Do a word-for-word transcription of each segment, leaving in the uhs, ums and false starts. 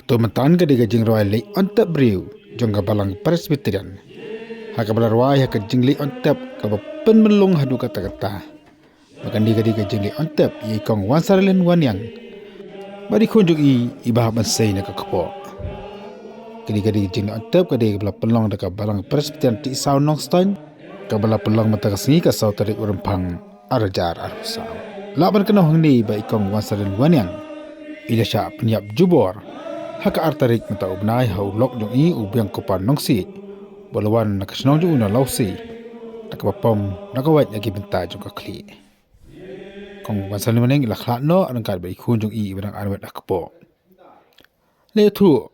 To mynta ka dei ka jingrwai leit on tep briew jong ka Balang Presbyterian, ha kaba la rwai ha ka jingleit on tep kaba pynmynlong haduh katta katta. Ba kane ka dei ka jingleit on tep ïa i Kong Wansarilen Wanniang, bad i khun jong i, i Bah Bansei na ka kpoh. Kane ka dei ka jingleit on tep ka dei kaba la pynlong da ka Balang Presbyterian Tisaw Nongstoiñ, kaba la pynlong mynta ka sngi ka saw tarik u Rymphang ar hajar arphew saw. Lah ban kynnoh hangne ba i Kong Wansarilen Wanniang i la shah pynïap jubor ha ka ar tarik mynta u bnai ha u lok jong i u Biang Kupar Nongsiej, ba la wan na ka shnong jong u na Lawsi, da kaba pom na ka wait na ki bynta jong ka khlieh. Kong Wansarilen Wanniang i la khlad noh ryngkat bad i khun jong i ba dang arngut ha kpoh. La ïathuh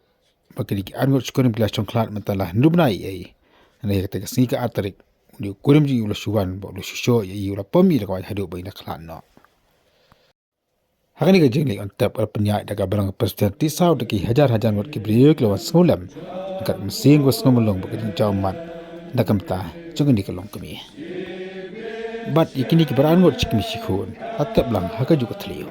ba kine ki arngut shi kurim ki la shong khlad mynta la hynriew bnai ei. Hynrei ha kata ka sngi ka ar tarik, une u kurim jong i u la shu wan bad u la shu shoh ïa i, u la pom ïa i da ka wait haduh ba i la khlad noh. Ha kane ka jingleit on tep kaba la pynïaid da ka Balang Presbyterian Tisaw da ki hajar hajar ngut ki briew ki la wan sngewlem ryngkat ka mynsiem kaba sngewmlung bad ka jingjaw ummat na ka bynta jong kane ka longkmie. Bad ïa kine ki barangut shi kmie shi khun la tep lang ha kajuh ka thliew.